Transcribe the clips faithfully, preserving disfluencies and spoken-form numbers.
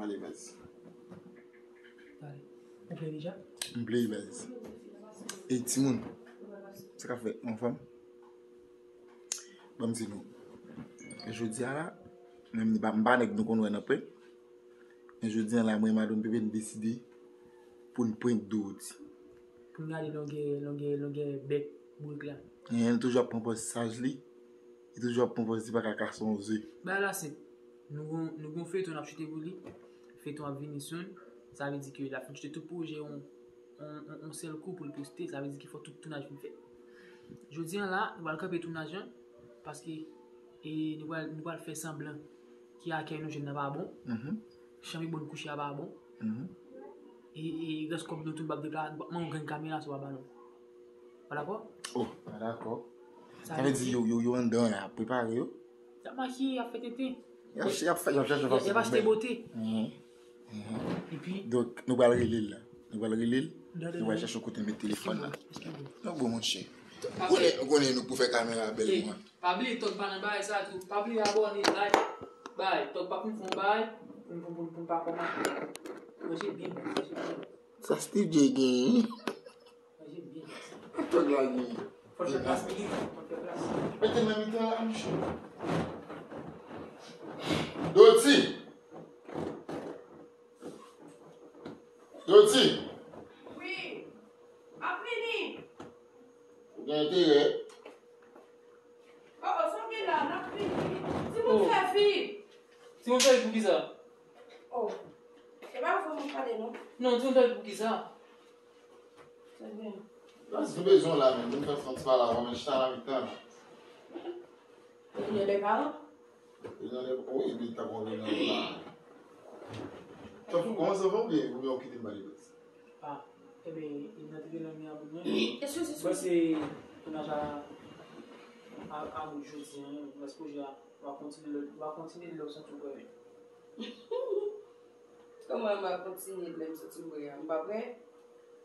Ale, baz. Pale. Ou pleye deja? M pleye, baz. Ey, timoun. Sa k ap fèt, anfòm? Ban m di nou. Jodi a la, menm ni pa, m pa nèg nou konn wè nan prank. Men jodi a la, mwen, Madonn Pepe, n deside pou n prank Dorothy. Pou n gade longè, longè, longè bèk boug la. Li toujou ap pran pòz saj li. Li toujou ap pran pòz li pa ka kase yon ze. Bagay la senp. Nou gon, nou gon feyton n ap chite pou li. Feyton ap vini soon. Sa vle di ke l ap fin chite tout pwojè yon, yon, yon, yon sèl kou pou l poste. Sa vle di ke fò tout tounaj fin fèt. Jodi a la, nou pral kanpe tounaj lan. Paske, e, nou pral, nou pral fè sanblan ke akèy nou jwenn nan pa bon. Mhm. Chanm Ebon kouche a pa bon. Mhm. E, e rès kòb nou tou n p ap deplase, n p ap manyen yon grenn kamera si w pa ba nou. Ou pa dakò? Oh, pa dakò. Sa vle di yo, yo, yo anndan la, ap prepare yo. Y ap makiye, y ap fè tenten. Y ap, y ap fè, y ap chèche fason pou bèl. Y ap achte bote. Mhm. Mhm. Epi donk, nou pral rele l la. Nou pral rele l. Nou pral chèche yon kote n met telefòn nan. Non, bon, monchè. Ou konnen, ou konnen nou pou fè kamera bèl, mwen. Pa bliye, Tòg pa nan bagay sa tou. Pa bliye abòne, like, bay. Tòg pa konn fè yon bagay pou, pou, pou, pou n pa kòmante. Manje byen, manje byen. Sa Steve J genyen. Manje byen. Tòg la genyen. Fò l fè plas, Miguel. Fò l fè plas. Mete nan mitan la, monchè. Dorothy! Dorothy! Wi. M ap vini. Ou gen enterè? Oh, oh, sa w gen la, n ap vini. Timoun fè vit. Timoun fè vit poukisa? Oh. E pa avè w m ap pale, non. Non, timoun fè vit poukisa? Trè byen. Baz, nou bezwen w la menm. Nou fè fon ti pale avè w, men chita nan mitan. Reyinyon dè paran? Reyinyon dè, wi, epi tankou reyinyon la. Tankou kòmanse avè w oubyen, oubyen w kite m pale, baz? Ah, ebyen, li nan tribinal li an pou mwen. Mwen panse tounaj a, a, a bout jodi a, wi, rès pwojè a, w a kontinye lè, w a kontinye lè w santi w prè. Kòman m a kontinye lè m santi m prè a? M pa prè.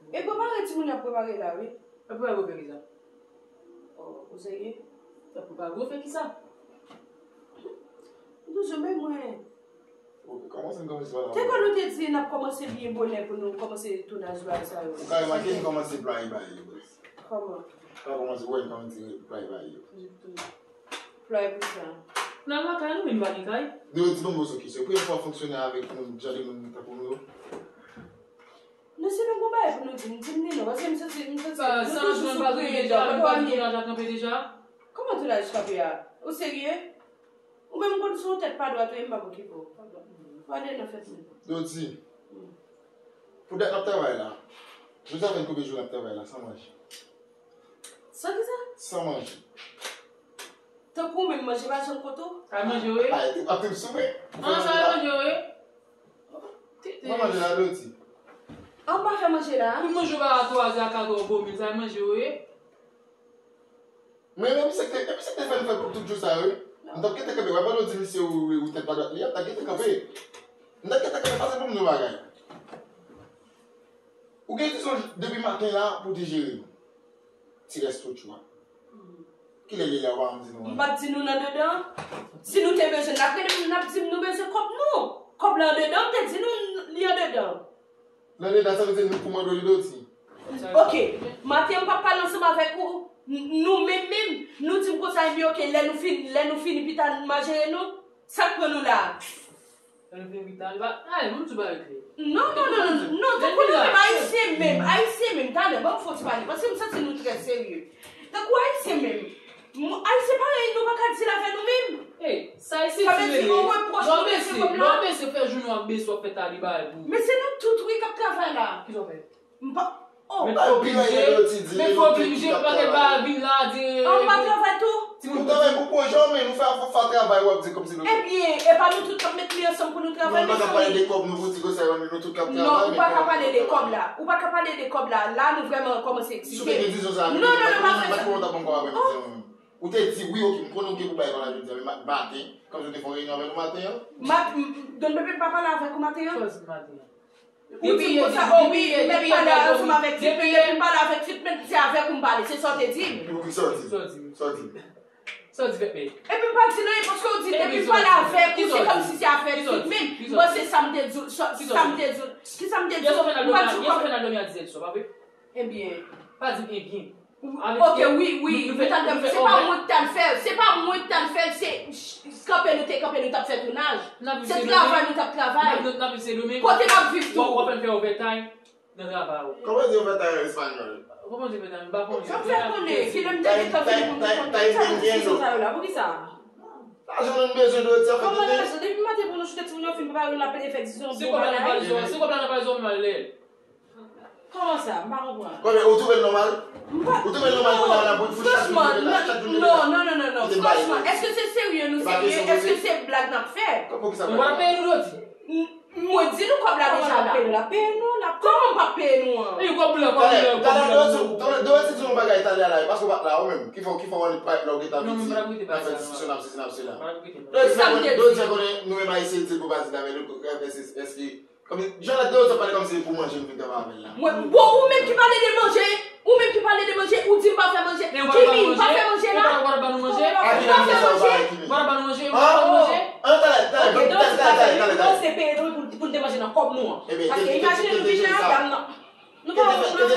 E prepare timoun y ap prepare la, wi. E prepare pou fè kisa? Oh, ou serye? Y ap prepare pou fè kisa? M toujou men mwen. Ok, kòmanse n kòmanse pa la. Te konn ou te di n ap kòmanse byen bonè pou nou kòmanse tounaj bagay sa yo. Ou ka remake n kòmanse plwaye bagay yo, baz. Kòman? Ou ka kòmanse wè n kòmanse plwaye bagay yo. Plwaye pou sa. N al lakay nou, men n pa gen kay. Dorothy, ban m poze w kesyon. Premye fwa w fonksyone avèk moun, jan de moun tankou nou yo? Non, si nou gon bagay pou nou di, n di m li non. Paske m santi, m santi nou toujou sou pye, nou pa gen. Kòman tounaj la kanpe deja? Ou serye? Ou menm konn sou tèt pa dwat ou ye, m p ap okipe w. Pa de nan fèt mwen. Dorothy, pou dat n ap travay la, jodi a fè konbyen jou n ap travay la san manje? San kisa? San manje. Tankou w menm manje pa janm kote w? Sa manje w ye? Ay, ou ap tou soupe? An, sa manje w ye? Mwen manje la, Dorothy. An, pa fè manje la. Pou manje w pa a twa zè a katòz gwo mil, sa manje w ye? Men, men misye te, men misye te fè n fè pou tout jou sa yo, wi. M t ap gentan kanpe, wè, pandan w di misye ou, ou, ou tèt pa dwat li a, m t ap gentan kanpe. M t ap gentan kanpe, pase pou m di w bagay. Ou gen dizon depi maten la pou te jere nou. Ti rès tout jou a. Kilè li la, ou pa janm di nou anyen? M p ap di nou nan dedan. Si nou te bezwen, n ap rele m, n ap di m nou bezwen kòb nou. Kòb la andedan, m te di nou li andedan. Nan leta, sa vle di nou pou mande w li doti. Ok, maten m p ap pale ansanm avèk ou. N-, nou menm menm, nou di m konsa, epi ok, lè nou fini, lè nou fini pita n a jere nou. Sa k pran nou la? Lè nou fini pita, li pa, ay, moun tou ba yo klè. Non, non, non, non, non, tankou nou menm, ayisyen menm, ayisyen menm, talè, ban m fè yon ti pale, paske m santi nou trè serye. Tankou ayisyen menm, m-, ayisyen parèy, nou pa ka deal avè nou menm. Ey, sa ayisyen ti rele. Lè w bese, lè w bese fè jounen w ap bese w ap fè taliba pou. Men se nou tout wi k ap travay la. Kisa w fè? M pa, oh. Men twòp vin jere, men twòp vin jere, pa gen pa vin la di. An pa travay tou. Ti moun travay pou pwojè w, men nou fè fè travay w ap di kòmsi nou. Ebyen, e pa nou tout k ap met li ansanm pou nou travay, mezanmi. Nou pa ka pale de kòb, nou fouti konsa, nou tout k ap travay. Non, ou pa ka pale de kòb la. Ou pa ka pale de kòb la. La, nou vrèman kòmanse eksite. Si w te gen dizon sa, non, non, non, pa fè sa. Ou te di wi, ok, m konnen w gen pou bay kòb la jodi a, men ma-, maten, kòmsi w te fè yon reyinyon avè nou maten an. Ma-, m-, m-, Don Pepe pa pale avèk ou maten an? Sa w di maten an? Ou di m konsa, oh wi, m mèt pale ansanm avèk Titmèt, depi m pale avèk Titmèt, se avèk ou m pale, se sa w te di m. Sa w di m? Sa w di m? Sa w di fèt peye? Epi m pa di nan, paske w di depi m pale avèk ou, se kòmsi se afè tit menm. M panse sa m te di w, sa m te di w, ki sa m te di w? M pa di w kòm. Ebyen. Pa di m ebyen. Ok, wi, wi, nou t ap fè, se pa mwen k t al fè l, se pa mwen k t al fè l, se kanpe nou te kanpe, nou t ap fè tounaj. Se travay nou t ap travay. Kote n ap viv tou. W ap fè n fè overtime nan travay ou. Kòman di overtime an espanyòl? Kòman di overtime? M pa konnen. Sa m fè konnen, kilè m te gentan vini pou m te konn sa disisyon sa yo la, poukisa? Lajan nou bezwen dwe di an fè tete. Kòman lajan? Depi maten pou nou choute timoun yo fin prepare yo, n ap pede fè disisyon. Se kòb la nan valiz ou, se kòb la nan valiz ou, m al lè. Kòman sa? M pa konprann. Bon, men ou twouve l nòmal? Ou twouve l nòmal pou la, la, pou chak jou, chak jou, non, non, non, non, non. Franchman, èske se serye nou serye? Èske se blag n ap fè? Mwen pa peye nou doti. Mwen di nou kòb la deja la. Kòman m p ap peye nou an? E kòb la, kòb la, kòb la. Talè, talè, talè, di yon bagay talè a la, paske w pa t la, ou menm, ki fè, ki fè w annik parèt la, ou gentan vin di, n ap fè diskisyon, n ap sesi, n ap sela. Doti konnen, nou menm Ayisyen, di l pou pa di l avè nou, èske Kòm, jan lè de yo pale kòmsi se pou manje m vin travay avè l la. Mwen, bon, ou menm ki pale de manje, ou menm ki pale de manje, ou di m pa fè manje. Kimi, m pa fè manje la? Ou pa fè manje? Ou pa fè manje? Ou pa fè manje? An, talè, talè, talè, talè, talè. Panse peye nou pou, pou n te manje nan kòb nou an. Paske imajine nou vin la, dam nan. Nou pa wont pou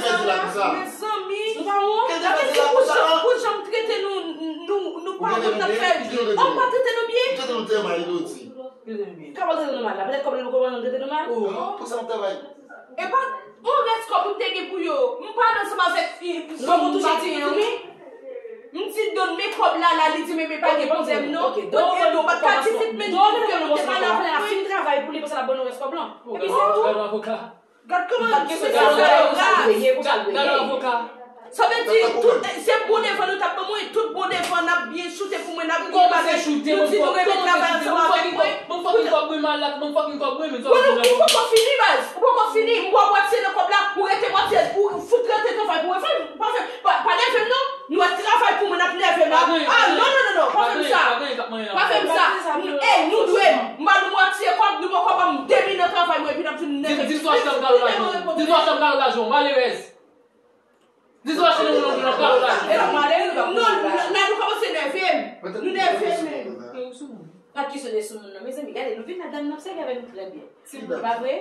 sa, mezanmi. Nou pa wont? Gade ki pou jan, pou jan m trete nou, nou, nou pa wont n ap fè. An, pa trete nou byen? Trete nou trè mal, Doti. Kòman trete nou mal la? Petèt kòb li poko ban nou trete nou mal? Oh, pou sa m travay. E pa yon rès kòb m te gen pou yo. M pale ansanm avèk fi, fanm ou touche ti fi tou, wi. M di Don, men kòb la, la, li di, men, men pa gen pwoblèm, non. Don, Don, pa ka di tit, men Don, ke nou te pale avè l, la fin travay pou li, pou sa l ap ban nou rès kòb lan. Epi se tou. Gad kòman se sa, gad avoka. Sa vle di, tout, se bon devan nou t ap ban mwen, tout bon devan n ap byen choute pou mwen, n ap byen bagay. Nou di nou renmen travay ansanm avèk mwen. Bon, ou poko fini, baz. Ou poko fini. M ba w mwatye nan kòb la, ou rete mwatye, ou fout rete travay pou mwen. Pa fè, pa, pa nève m non. Nou ap travay pou mwen, n ap nève m. Ah, non, non, non, non, pa fè m sa. Pa fè m sa. Ey, nou dwe m. M ba nou mwatye kòb, nou poko ban m de minit nan travay mwen, epi n ap vin nève m. Di, di sou achte m kalo lajan. Di sou achte m kalo lajan, malerèz. Di sou achte m kalo lajan. Non, la nou kòmanse nève m. Nou nève m. Pa kesyon de soumoun non, mezanmi, gade, nou vin ladan, n ap sèvi avè nou trè byen. Se pa vre?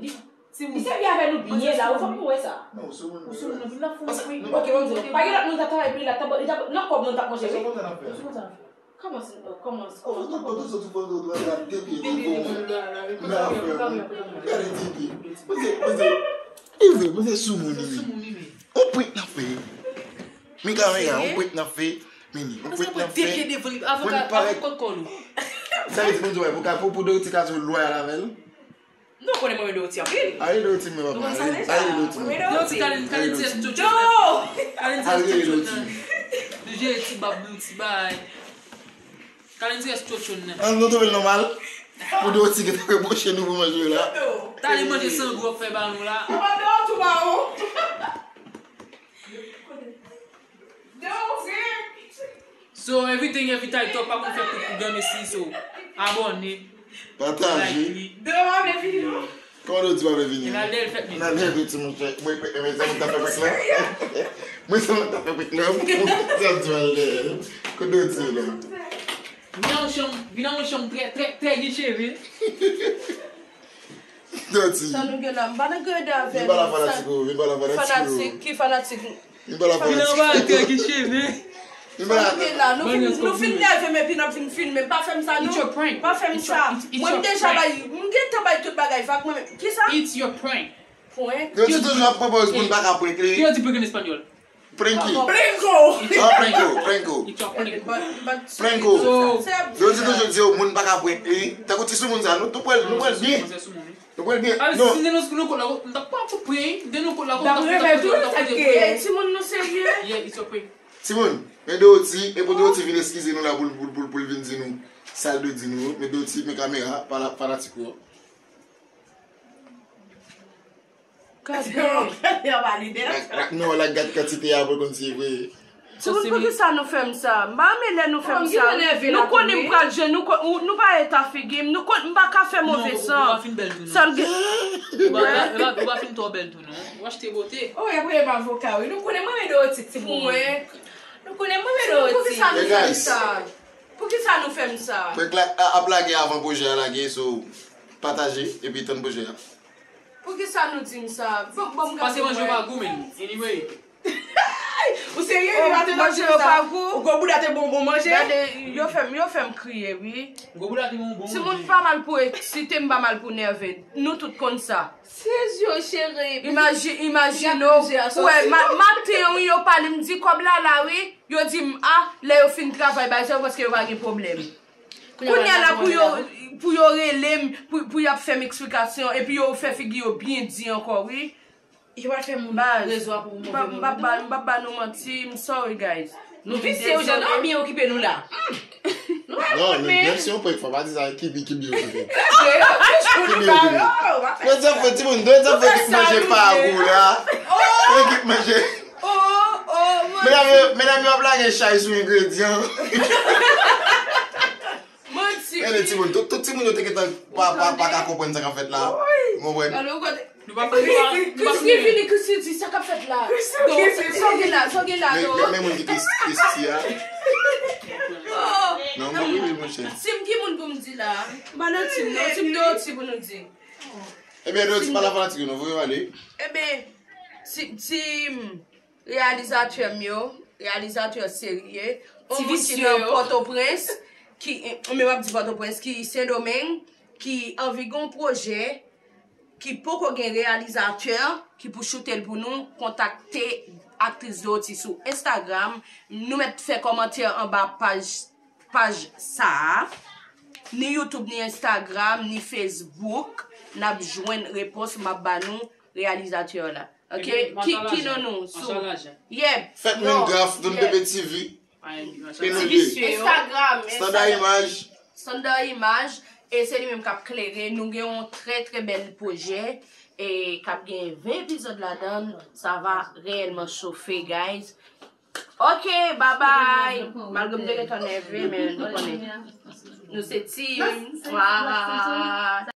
Li, li sèvi avè nou byen la, ou fòk nou wè sa. Non, ou soumoun. Ou soumoun, nou vin nan fon fri. Ok, bon, pa gen lòt moun k ap travay pou li la, nan kòb nou t ap manje, wi. Kòman se, kòman se, kòman se, kòman se. Gade tete. Mwen se, mwen se, e vre, mwen se soumoun, wi. On prank n ap fè. Men kamera, on prank n ap fè. Men li, on prank n ap fè. Pou li parèt. Sa vle di, bon, pou, pou, pou Dorothy ka jwe lwayal avè l. Nou konnen mwen renmen Dorothy anpil. Ale Dorothy, mwen papa. Ale, ale Dorothy, mwen. Dorothy, Kalin, Kalin ti rès tchotchon nan. Kalin ti rès tchotchon nan. Jere ti bab nou, ti bay. Kalin ti rès tchotchon nan. An, nou twouve l nòmal? Pou Dorothy ki te prebòche nou pou manje la. Talè manje sangou ap fè ba nou la. Dorothy. So, everything, every title, pa konn fè kout pou granmesi, so, abòne, pataje, like li. Demen w ap vle vini, non? Kòman w di w ap vini? Nan lè l fèt li. Nan lè l fèt li, monchè. Mwen, mwen, mwen, sa mwen ta fè prank lan. Mwen, sa mwen ta fè prank lan. Sa m di w al lè. Kote w di w la? Vin nan yon chanm, vin nan yon chanm trè, trè, trè gen cheve. Doti. Sa nou gen la? M pa nan grade avè nou. Vin pa la fanatik ou, vin pa la fanatik ou. Fanatik, ki fanatik? Vin pa la fanatik ou. Vin anba trè gen cheve. Vin pa la. Sa nou gen la? Nou fin, nou fin nève m epi n ap vin filme. Pa fè m sa non. It's your prank. Pa fè m sa. Mwen m deja bay, m gentan bay tout bagay vag mwen menm. Kisa? It's your prank. Prank? Doti toujou ap pwopoze moun pa ka prank li. Yo di prank an espanyòl. Pranky. Pranko. Ah, pranko, pranko. Pranko. Pranko. Yo di toujou di yo, moun pa ka prank li. Tankou ti soumoun sa, nou tou pral, nou pral byen. Nou pral byen. Non. Si de nou, nou kot la, nou ta pa pou prank. De nou kot la, nou ta pou prank. Ey, timoun nou serye. Yeah, it's a prank. Timoun, men Dorothy, e pou Dorothy vin eskize nou la pou, pou, pou, pou l vin di nou sa l dwe di nou. Men Dorothy, men kamera, pa la, fanatik ou yo. Gade. Lak, lak, non, lak, gad kantite a pou konn si vre. Timoun, poukisa nou fè m sa? M pa renmen lè nou fè m sa. Nou konnen m pral jwe, nou, nou pa eta figi m, nou konn, m pa ka fè move san. Ou pa fin bèl tou, non. Ou pa, ou pa, ou pa fin twò bèl tou, non. Ou achte bote. Oh, y ap rele m avoka, wi. Nou konnen mwen renmen Dorothy, timoun. Nou konnen mwen mele oti. Poukisa nou fè m sa? Poukisa nou fè m sa? Prank la ap lage avan pwojè a lage, so pataje epi tann pwojè a. Poukisa nou di m sa? Bon, bon, m ka Pase manje w pa gou, men. Anyway. Ou serye? Ou pa te manje w pa gou? Ou gwo bouda te bon bon manje? Gade, yo fè m, yo fè m kriye, wi. Gwo bouda te bon bon manje. Timoun pa mal pou eksite, m pa mal pou nève. Nou tout konn sa. Sezi yo, cheri. Imaji-, imajine w. Ou wè, ma-, maten, wi, yo pale, m di kòb la la, wi. Yo di m, a, lè yo fin travay, bay sa yo, paske yo pa gen pwoblèm. Kounye a la, pou yo, pou yo rele m, pou, pou y ap fè m eksplikasyon, epi yo fè figi yo byen di ankò, wi. Yo pa fè moun rezo a pou move moun. M p ap ba, m p ap ba nou manti, m sorry, guys. Nou visye, ou jan nou byen okipe nou la. Nou pa Non, konn, men men. Menm si yon prank, fò pa di sa, ki bi, ki bi okipe. Ki bi okipe. Dwe di ap fè timoun, dwe di ap fè ekip manje pa gou la. Ekip manje. Medam yo, medam yo ap lage chay sou engredyan. Manti. Gade timoun, tout, tout timoun yo te gentan pa, pa, pa ka konprann sa k ap fèt la. Ou konprann? Nou pa, nou pa, nou pa Christy vini, Christy di sa k ap fèt la. Christy, Christy. Sa w gen la, sa w gen la, Men, men, men moun ki Christy, Christy a. Non, m pa rive, monchè. Tim, ki moun pou m di la? M pa nan Tim, non. Tim, de Tim pou nou di. Ebyen, de Tim pa la fanatik yo, non, voye yo ale. Ebyen, Tim, Tim, reyalizatè m yo, reyalizatè serye, yon moun ki nan Pòtoprens, ki, men m ap di Pòtoprens, ki Sendomeng, ki anvi gen yon pwojè, ki poko gen reyalizatè, ki pou choute l pou nou, kontakte Aktris Dorothy sou Instagram. Nou mèt fè kòmantè anba paj, paj sa a. Ni YouTube, ni Instagram, ni Facebook. N ap jwenn repons, m ap ba nou reyalizatè la. Ok? Ki, ki non nou sou. Yeah. Fèt menm graf, Don Pepe T V. Ti visye yo. Instagram, Standard Image. Standard Image. E se li menm k ap klere. Nou gen yon trè, trè bèl pwojè. E k ap gen ven epizòd ladan l. Sa va reyèlman chofe, guys. Ok, bye bye. Malgre m te gentan nève, men nou konnen. Nou se Tim. Mwa.